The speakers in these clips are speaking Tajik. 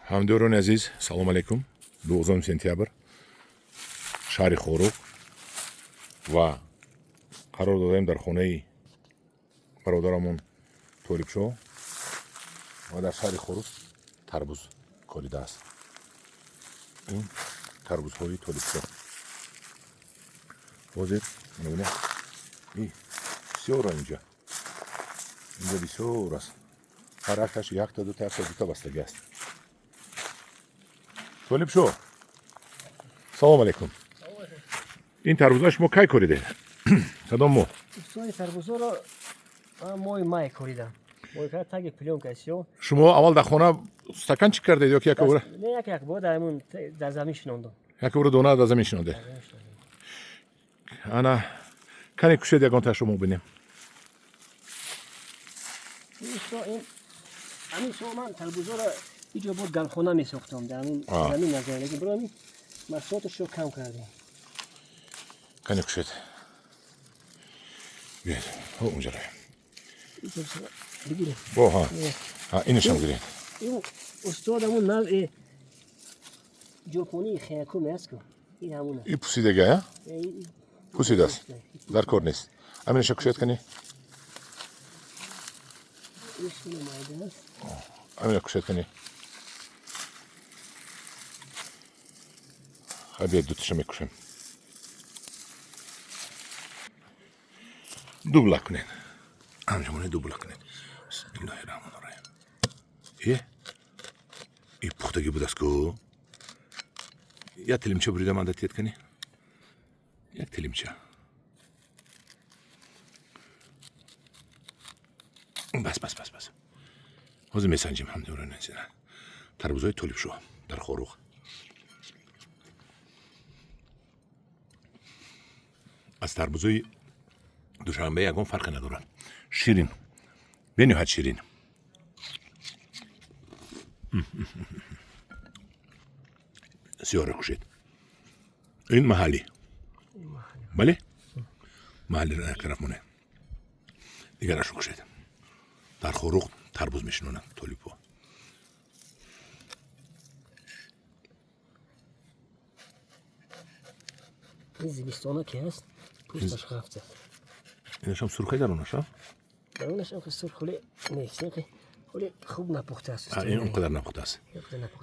Ҳамдиёрони азиз, салом алейкум. 12 сентябр, шаҳри Хоруғ ва қарор додаем дар хонаи бародарамон Толибшоҳ ва дар шаҳри Хоруғ тарбуз коридааст. Ин тарбузҳои Толибшоҳ. Ҳозир мебинем, бисёро инҷа, инҷа бисёр аст. Ҳар якташ якта, дута, якта, дута бастагӣ аст. Толибшоҳ, салом алейкум. Ин тарбуза шумо кай коридед? Кадом моҳ? Устоди, тарбузоро моҳи май коридам. Таги плёнка сиё. Шумо аввал дар хона стаканчик кардед ё ки як бора? Не, як як бор дар ҳамун дар замин шинондам. Як бора дона дар замин шинондед. Ана, кане кушед, ягонтаашро шумо бинем. Ҳамин сол ман тарбузоро иҷо бод гармхона месохтам, дар ҳамин замин назар, лекин барои ҳамин маҳсулоташро кам кардем. Кане кушед, биёед, унҷа равем. Бигирем. Ҳа, инашам гиред. Ин, устод, ҳамун навъи ҷопонии хиякуме аст ку, ин ҳамун. И пусидага пусидааст, дар кор нест. Аминаша кушед, кани. Амина кушед, кани. Хай, биёед, дуташа мекушем. Дубла кунед, ҳамҷамоне дубла кунед. Бисмиллоҳи раҳмони раҳим. Е, и пухтагӣ будааст ку. Як тилимча бурида манда тиед, кани, як тилимча. Бас, бас, бас, бас. Ҳозир месанҷем. Ҳамдиёрони азиз, тарбузои Толибшоҳ дар Хоруғ. Аз тарбузои Душанбе ягон фарқе надорад. Ширин, бениҳоят ширин. Сиёҳро кушед. Ин маҳаллӣ, бале, маҳаллиро як тараф монед, дигарашро кушед. Дар Хоруғ тарбуз мешинонанд толибҳо. Ин зимистона ки ҳаст, пӯсташ ғафт зад. Инашам сурхе дарунаш, а? Дарунаш сурх хуле нест, хуле хуб напухтааст. Ин он қадар напухтааст,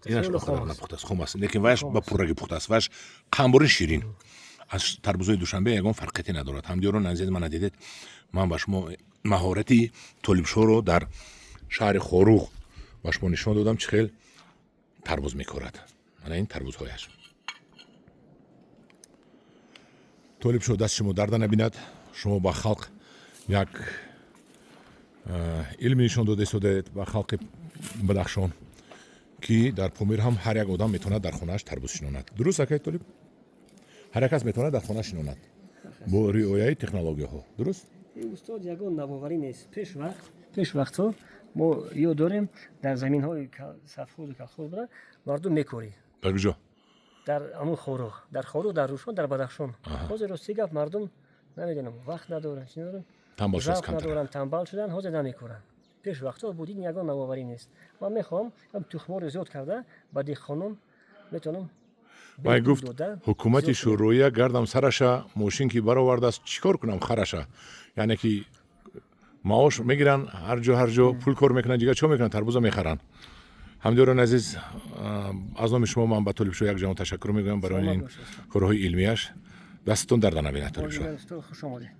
инаш он қадар напухтааст, хом аст, лекин ваяш ба пуррагӣ пухтааст. Ваяш қамбори ширин, аз тарбузои Душанбе ягон фарқияте надорад. Ҳамдиёрон азиз, мана дидед, ман ба шумо маҳорати Толибшоҳро дар шаҳри Хоруғ ба шумо нишон додам, чӣ хел тарбуз мекорад. Мана ин тарбузҳояш. Толибшоҳ, дасти шумо дарда набинад. Шумо ба халқ як илме нишон дода истодаед, ба халқи Бадахшон, ки дар Помир ҳам ҳар як одам метавонад дар хонааш тарбуз шинонад. Дуруст, акай Толиб? Ҳар як кас метавонад дар хона шинонад бо риояи технологияҳо, дуруст? Устод, ягон навоварӣ нест. Пеш вақтҳо мо ёд дорем, дар заминҳои совхозу колхоз буда, мардум мекорид. Дар куҷо? Дар ҳамун Хоруғ, дар Хоруғ, дар Рӯшон, дар Бадахшон. Ҳозир, рости гап, мардум намедонам, вақт надоранд, чӣ надоранд, завқ надоранд, танбал шуданд, ҳозир намекоранд. Пеш вақтҳо буд, ин ягон навоварӣ нест. Ман мехоҳам тухморо зиёд карда ба деҳқонон метавонам. Вай гуфт: ҳукумати шӯроия гардам сараша, мошин ки баровардааст, чӣ кор кунам хараша? Яъне ки маош мегиранд, ҳар ҷо, ҳар ҷо пул кор мекунанд, дигар чо мекунанд? Тарбуза мехаранд. Ҳамдиёрони азиз, аз номи шумо ман ба Толибшоҳ як ҷаҳон ташаккур мегӯям барои ин корҳои илмияш. Дастатон дарда набинад, Толибшоҳ. Хуш омадед.